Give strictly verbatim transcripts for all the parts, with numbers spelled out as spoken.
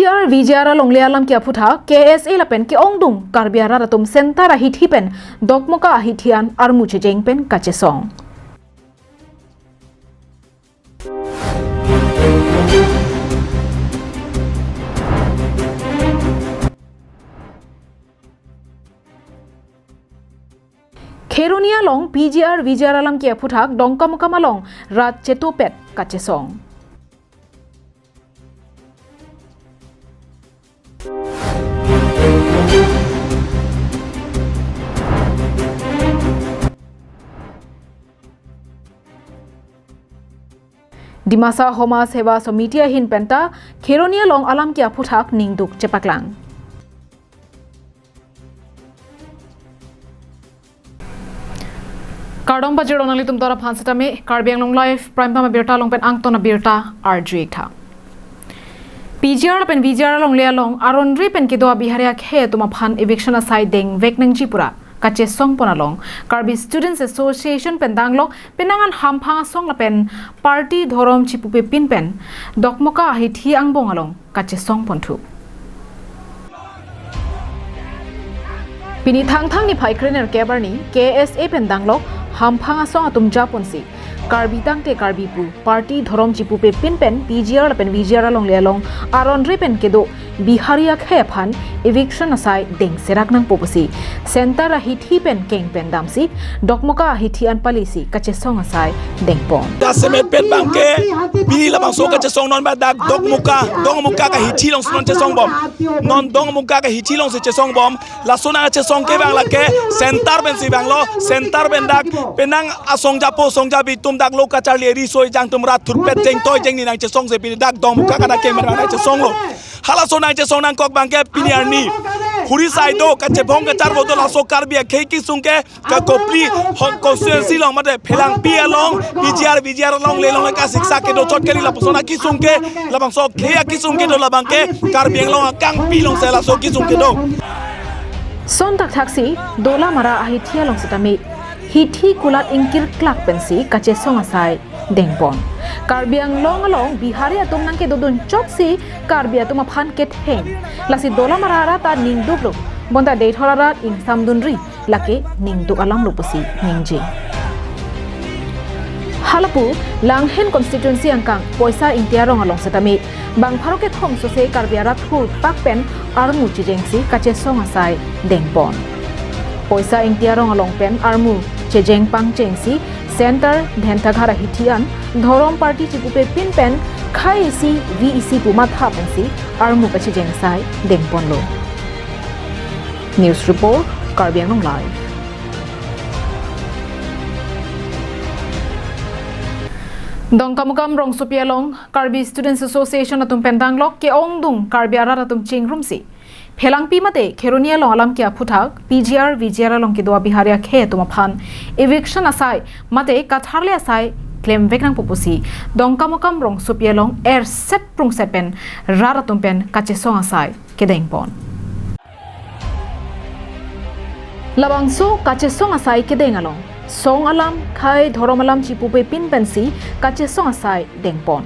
Center V G R alongle alam ke aphuthak K S A lapen ke-ongdung Karbi arat atum center ahithi pen Dokmoka ahithi an armu chejeng pen kachesong. Kheroni along P G R V G R alam ke aphuthak Dongkamukam along rat chetupet kachesong. Dimasa Homa Seva Samiti ahin penta Kheroni along alam ke aphuthak ningduk chepaklang. Kardom pajirong nanglitum dora phan setame Karbi Anglong Live Prime Time abirta along pen angton abirta arju-ik tha. P G R lapen V G R alongle along aron ri pen kedo a-Bihari akhei atum aphan eviction asai dengvek nangji pura kachesong pon along Karbi Students Association pen danglok penang an hamphang asong lapen party dhorom chipupe pin pen Dokmoka ahithi angbong along kachesong ponthu. Pini Thangthang niphai krenerkep arni K S A pen danglok hamphang asong atum japonsi Karbi tangte Karbi pu party dhorom chipupe pin pen P G R lapen V G R alongle along aron ri pen kedo Bihari akhei aphan eviction asai dengserak nangpo pusi center ahithi pen keng pen damsi Dokmoka ahithi an palisi kachesong asai dengpon. Jasemet pet bangke pini labangso kachesong non ba dak Dokmoka, Dongmuka ahithi alongsi non chesong bom. Non Dongmuka ahithi alongsi chesong bom. Laso nangchesong ke bang lake center pensi banglo, center pen dak penang asong japo song jabi atum dak lo kacharli riso ejang atum rat thurpet jeng toi jeng ni nangchesong si pini dak Dongmuka adak keng pen nangchesonglo. Halaso nangchesong nangkok bangke pini arni huri sai do, kachebong kacharbo do laso Karbi akhei kesung ke ka Kopili hong constituency along mate Phelangpi along P G R V G R alongle along le kasiksak kedo chot kali lapuson akesung ke labangso akhei akesung kedo labangke Karbi Anglong akangpi alongsi laso kesung kedo. Son thakthaksi Dolamara ahithi along setame hithi kulat ingkirklak pensi kachesong asai dengpon. Karbi Anglong along Bihari atum nangkedodun chotsi Karbi atum aphan ketheng. Lasi Dolamara arat ta ningduklo. Bonta Deithor arat ingsamdunri lake ningduk alamlo pusi ningje. Halapu Langhin constituency angkang Poisa Ingti arong along setame bang pharo kethom sose Karbi arat thurpak pen armu chejengsi kachesong asai dengpon. Poisa Ingti arong along pen armu chejeng pangchengsi center Dhentaghat ahithi an dhorom party chipupe pin pen khei isi vi isi pu matha pensi armu kachejeng asai dengponlo. News report, Karbi Anglong Live. Dongkamukam rongsopi along Karbi Students Association atum pen danglok ke-ongdung Karbi arat atum chingrumsi Phelangpi mate Kheroni along alam ke aphuthak P G R V G R along kedo a-Bihari akhei atum aphan eviction asai mate katharle asai klemvek nangpo pusi Dongkamukam rongsopi along erset prungset pen rat atum pen kachesong asai kedengpon. Labangso kachesong asai kedeng along song alam khei dhorom alam chipupe pin pensi kachesong asai dengpon.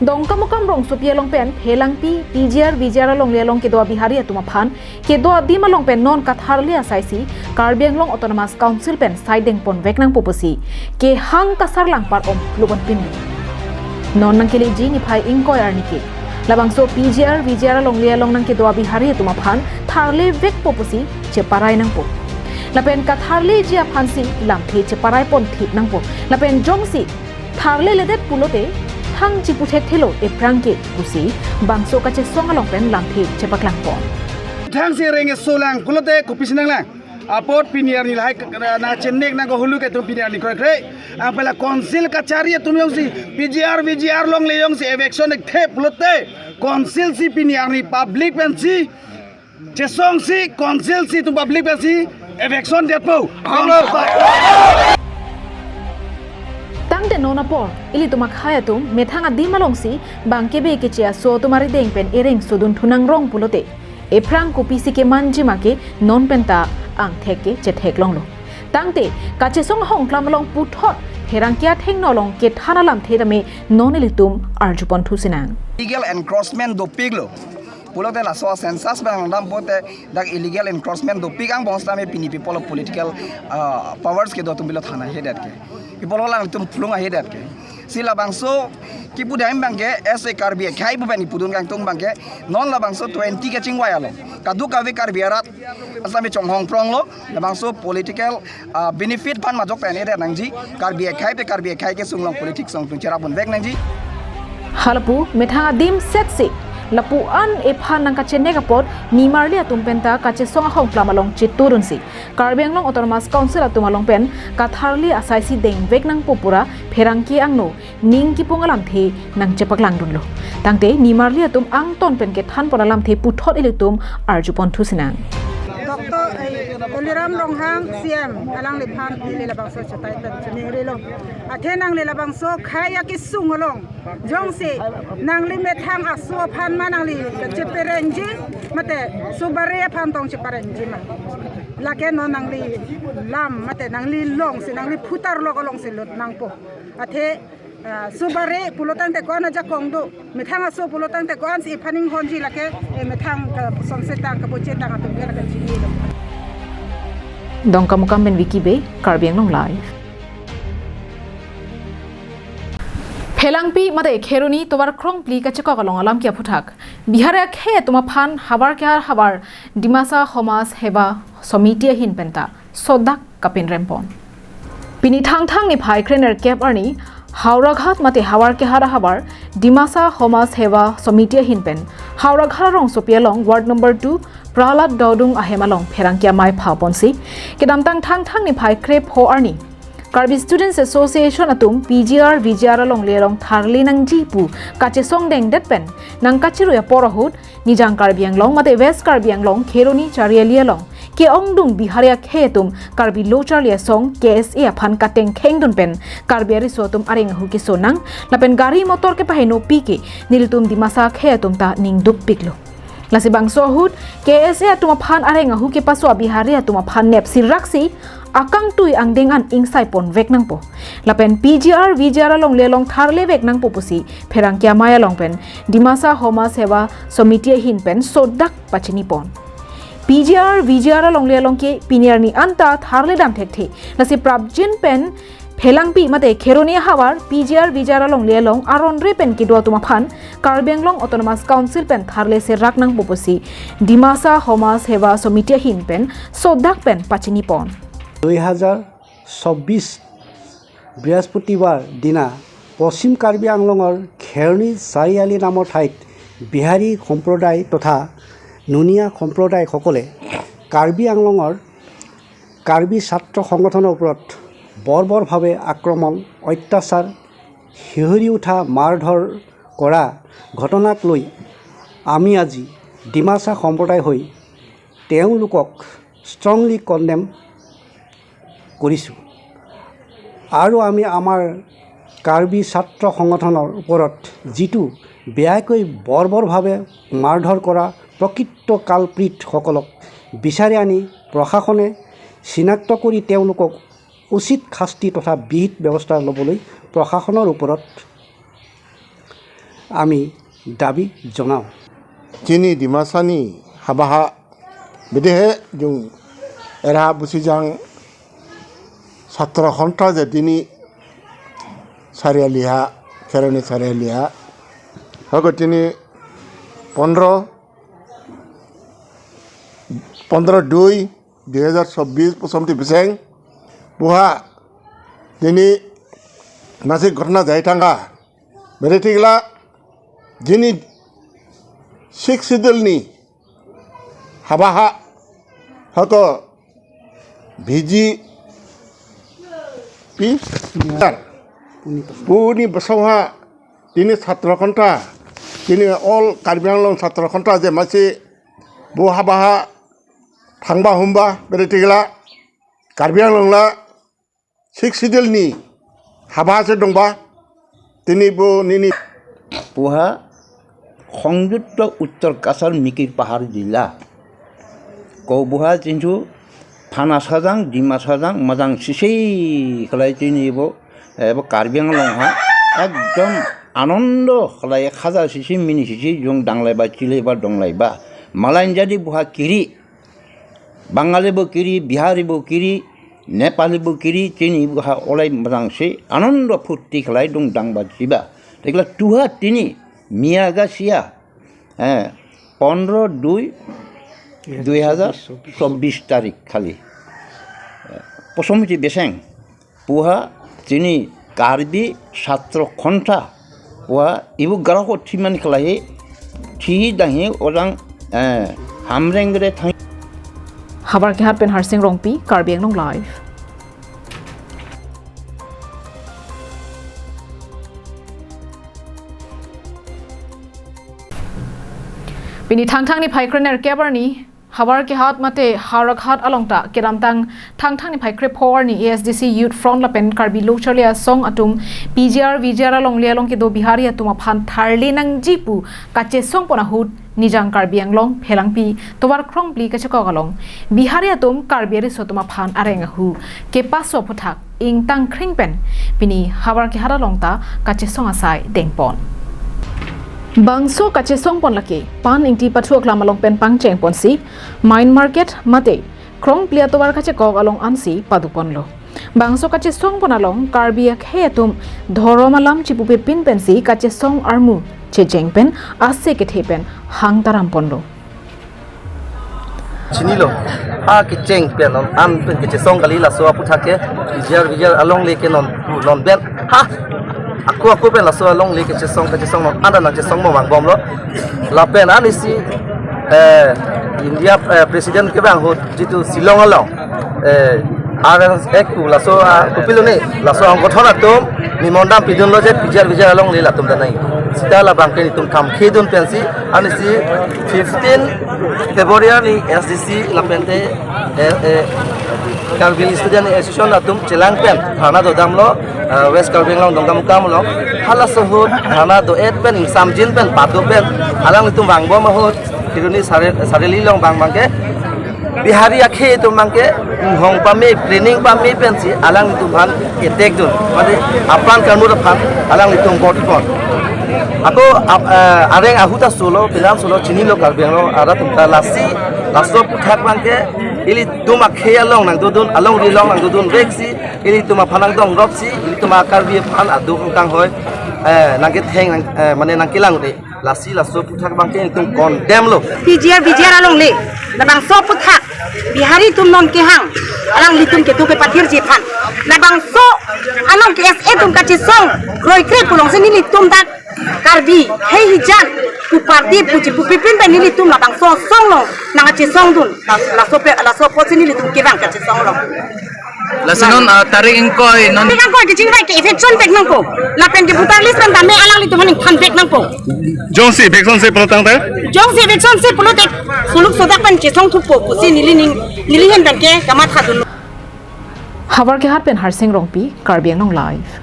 Dongkamukam rongsopi along pen Phelangpi P G R V G R alongle along kedo a-Bihari atum aphan kedo adim along pen non katharle asaisi Karbi Anglong Autonomous Council pen sai dengponvek nangpo pusi kehang kasarlang par om lubon pin. Non nangkeleji niphai ingkoi arni ke labangso P G R V G R alongle along nangkedo a-Bihari atum aphan tharlevekpo pusi cheparai nangpo. Lapen katharleji aphansi lamthe cheparai ponthip nangpo. Lapen jongsi tharleledet pulote thang chiputhekthelo ephrang ke pusi bangso kachesong along pen lamthe chepaklangpon. Thangsi reng esolang pulote kopisi nanglang. Apot pini arni lahai k-, na chenek nang ko hulu ke tum pini arni kroikre. Apela council kachari atum jongsi P G R V G R alongle jongsi eviction ekthe pulote council si pini arni public pensi chesongsi council si tum public pensi eviction detpo. Tangte non apor ilitum akhei atum methang adim alongsi bang kebe keche aso atum arideng pen ereng sodun thunang rong pulote ephrang kopisi kemanji ma ke non penta angthek ke chetheklonglo. Tangte kachesong ahongklam along puthot pherangke athengno along kethan alamthe tame non ilitum arjuponthu sinang. Illegal encroachment dopiklo. Pulote laso census abang langdam pote dak illegal encroachment dopik angbong setame pini people of political, ah, powers kedo atum pilo thana hedet ke. People lang atum phlung ahedet ke. Si labangso kipu dam abang ke as a Karbi akhei pu pen ipudun kangtung abang ke non labangso twenty kachingvai along kadokave Karbi arat asame chonghong pronglo, labangso political, ah, benefit aphan majok pen ere nangji, Karbi akhei pe Karbi akhei kesung along politics along tung cherap ponvek nangji. Halapu methang adim setsi lapu an ephan nangkachenek apot nimarli atum penta kachesong ahongplam along chitudunsi Karbi Anglong Autonomous Council atum along pen katharli asaisi dengvek nangpo pura pherangke angno ning kipung alamthe nangchepaklangdunlo. Tangte nimarli atum angton pen kethan pon alamthe puthot ilitum arjupon thusinang. Doctor, eh, Tuliram Ronghang C M alangliphan neli labangso chetai pen chiningrilo. Athe nangli labangso khei akesung along jongsi nangli methang aso aphan ma nangli kacheperengji mate subari aphan tong cheperengji ma. Lake non nangli lam mate nangli longsi nangli phutar lok alongsi lut nangpo. Athe, ah, subari pulotangte ko-an ajakong do, methang aso pulotangte ko-ansi iphan inghonji lake, eh, methang kasonse tang kapoche tang atum ke lake chinilo. Dongkamukam pen Vicky Bey, Karbi Anglong Live. Phelangpi mate Kheroni tovar krongpli kachekok along alam ke aphuthak. Bihari akhei atum aphan havar kehar havar Dimasa Somaj Seva Samiti ahin penta sodak kapinrempon. Pini Thangthang niphai krenerkep arni Howraghat mate havar kehar havar Dimasa Somaj Seva Samiti ahin pen Howraghat rongsopi along ward number two Prahlad Dodung ahem along pherangke amei phauponsi kedamtang Thangthang niphai krepho arni Karbi Students Association atum P G R V G R alongle along tharle nangji pu kachesong dengdet pen nangkachirui apor ahut Nijang Karbi Anglong mate West Karbi Anglong Kheroni Chariali along ke-ongdung Bihari akhei atum Karbi Lo Charli Asong K S A aphan katengkhengdun pen Karbi ariso atum areng ahu kesonang lapen gari motor kepahenopi ke nelitum Dimasa akhei atum ta ning dukpiklo. Lasi bangso ahut K S A atum aphan areng ahu kepaso Bihari atum aphan nepsi raksi akangtui angdeng an ingsai ponvek nangpo. Lapen P G R V G R alongle along tharlevek nangpo pusi pherangke amei along pen Dimasa Somaj Seva Samiti ahin pen sodak pachinipon. P G R V G R alongle along ke pini arni anta tharledam thekthe. Lasi prapjin pen Phelangpi mate Kheroni ahavar P G R V G R alongle along aron re pen kedo atum aphan Karbi Anglong Autonomous Council pen tharle serak nangpo pusi Dimasa Somaj Seva Samiti ahin pen sodak pen pachinipon. দুই হাজাৰ চৌব্বিছ বৃহস্পতিবাৰ দিনা পশ্চিম কাৰ্বি আংলঙৰ খেৰণি চাৰিআলি নামৰ ঠাইত বিহাৰী সম্প্ৰদায় তথা নুনীয়া সম্প্ৰদায়সকলে কাৰ্বি আংলঙৰ কাৰ্বি ছাত্ৰ সংগঠনৰ ওপৰত বৰ্বৰভাৱে আক্ৰমণ, অত্যাচাৰ, শিহৰি উঠা মাৰধৰ কৰা ঘটনাক লৈ আমি আজি ডিমাচা সম্প্ৰদায় হৈ তেওঁলোকক ষ্ট্ৰংলি কণ্ডেম কৰিছোঁ। আৰু আমি আমাৰ কাৰ্বি ছাত্ৰ সংগঠনৰ ওপৰত যিটো বেয়াকৈ বৰ্বৰভাৱে মাৰধৰ কৰা প্ৰকৃত কালপ্ৰিটসকলক বিচাৰি আনি প্ৰশাসনে চিনাক্ত কৰি তেওঁলোকক উচিত শাস্তি তথা বিহিত ব্যৱস্থা ল'বলৈ প্ৰশাসনৰ ওপৰত আমি দাবী জনাওঁ। Chini Dimasa ni habaha bedehe jung era busijang satro khontra je dini sarialiha, Kheroni sarialiha. Hako chini pondro, pondro dui, dui hajar chobis, posom ti biseng. Buha, chini masih ghotona jai thangka. Beri thikla, chini Sixth Schedule ni habaha, hako B J P puni basong ha, chini satro khontra, chini all Karbi Anglong satro khontra je masi bo habaha thangba humba beri thikla Karbi Anglong la Sixth Schedule ni habaha se dongba chini bo nini. Buha Songyukta Uttar Kachar Mikir Pahar Jilla. Ko buha chinchu phana sajang, Dima sajang, majang sisi kalai chini bo, eh, bo Karbi Anglong ha ekdom Anando kalai khaja sisi mini sisi jong danglaiba chileba donglaiba. Malain jadi buha kiri. Bangali bo kiri, Bihari bo kiri, Nepali bo kiri, chini buha olai merangsi, anando phutti kalai dung dangba chiba. Tekla tuha tini, miyaga sia, eh, pondro dui, dui hajar sobis tarik kali. Eh, posomiti beseng. Puha chini Karbi Satro Khontha. Puha ibu grahok thiman kelahi, thi danghi orang, eh, Hamreng gre thang. Havar Kehat pen Harsing Rongpi, Karbi Anglong Live. Pini Thangthang niphai krenerkep arni, Havar Kehat mate Howraghat along ta kedamtang Thangthang niphai krepho arni A S D C Youth Front lapen Karbi Lo Charli Asong atum P G R V G R alongle along kedo Bihari atum aphan tharle nangji pu kachesongpon ahut Nijang Karbi Anglong Phelangpi tovar krongpli kachekok along Bihari atum Karbi ariso atum aphan areng ahu kepaso aphuthak ingtang kring pen pini Havar Kehat along ta kachesong asai dengpon. Bangso kachesongpon lake Pan Ingti pathu aklam along pen pangchengponsi, Main Market mate krongpli atovar kachekok along ansi paduponlo. Bangso kachesongpon along Karbi akhei atum dhorom alam chipupepin pensi kachesong armu checheng pen ase kethe pen hang taramponlo. Chinilo, ha kecheng pen non, an pen kachesong kali laso aphuthak ke, V G R, V G R alongle ke non, non pen, ha, ako ako pen laso alongle kachesong, kachesong non, anda nangchesongmo vangbomlo. Lapen anisi, eh, India, eh, President kevang ahut jitu Shillong along, eh, R S S pu laso, ah, kopilo ne, laso angkothon atum nimon dam pidunlo je P G R V G R alongle latum danai. Sita labang ke netum kamkhedun pensi, anisi fifteen February ni S D C lapente, eh, eh, Karbi Student Association atum chelang pen dharna dodamlo, eh, West Karbi Anglong Dongkamukam along. Halaso ahut dharna do-et pen ingsamjin pen pado pen alanglitum vangbom ahut Kheroni Sare-, Sareli along bang bangke Bihari akhei atum bangke hong pame, training pame pensi alanglitum aphan attack dun. Mane apran karmur aphan alanglitum body pon. Ako ap-, eh, areng ahu ta solo, penan solo chinilo Karbi Anglong arat atum ta lasi, laso aphuthak bangke ilitum akhei along nangdodun, alongri along nangdodun veksi, ilitum aphan nangdongropsi, ilitum a-Karbi aphan aduk angkang hoi, eh, nangketheng nang, eh, mane nangkelang de. Lasi laso aphuthak bangke netum condemn lo. P G R V G R alongle, labangso aphuthak Bihari atum non kehang, alanglitum kedo kepathirji aphan. Labangso along ke S A atum kachesong kroikre pulongsi nelitum dak Karbi hei hijan pu party pu chipupepin pen nelitum labangso asong along nangkachesongdun. Laso pe, laso apotsi nelitum kevang kachesong along. Lasi non, ah, tarik ingkoi non. Tarik ingkoi kechingvai ke eviction vek nangpo. Lapen ke voter list pen tame alanglitum aphan ingthan vek nangpo. Jongsi eviction si pulo tangte? Jongsi eviction si pulote suluk sodak pen chesong thukpo pusi neli ning, neli ahin pen ke kamatha dunlo. Havar Kehat pen Harsing Rongpi, Karbi Anglong Live.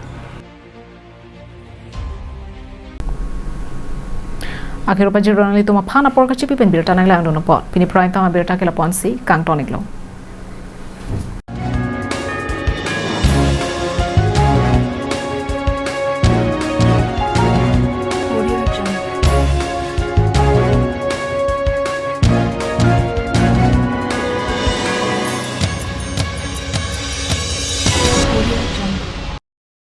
Akhir pajirlo nanglitum aphan apor kachipi pen birta nanglangdun apot. Pini prime time abirta ke lapu-ansi kangton-iklo.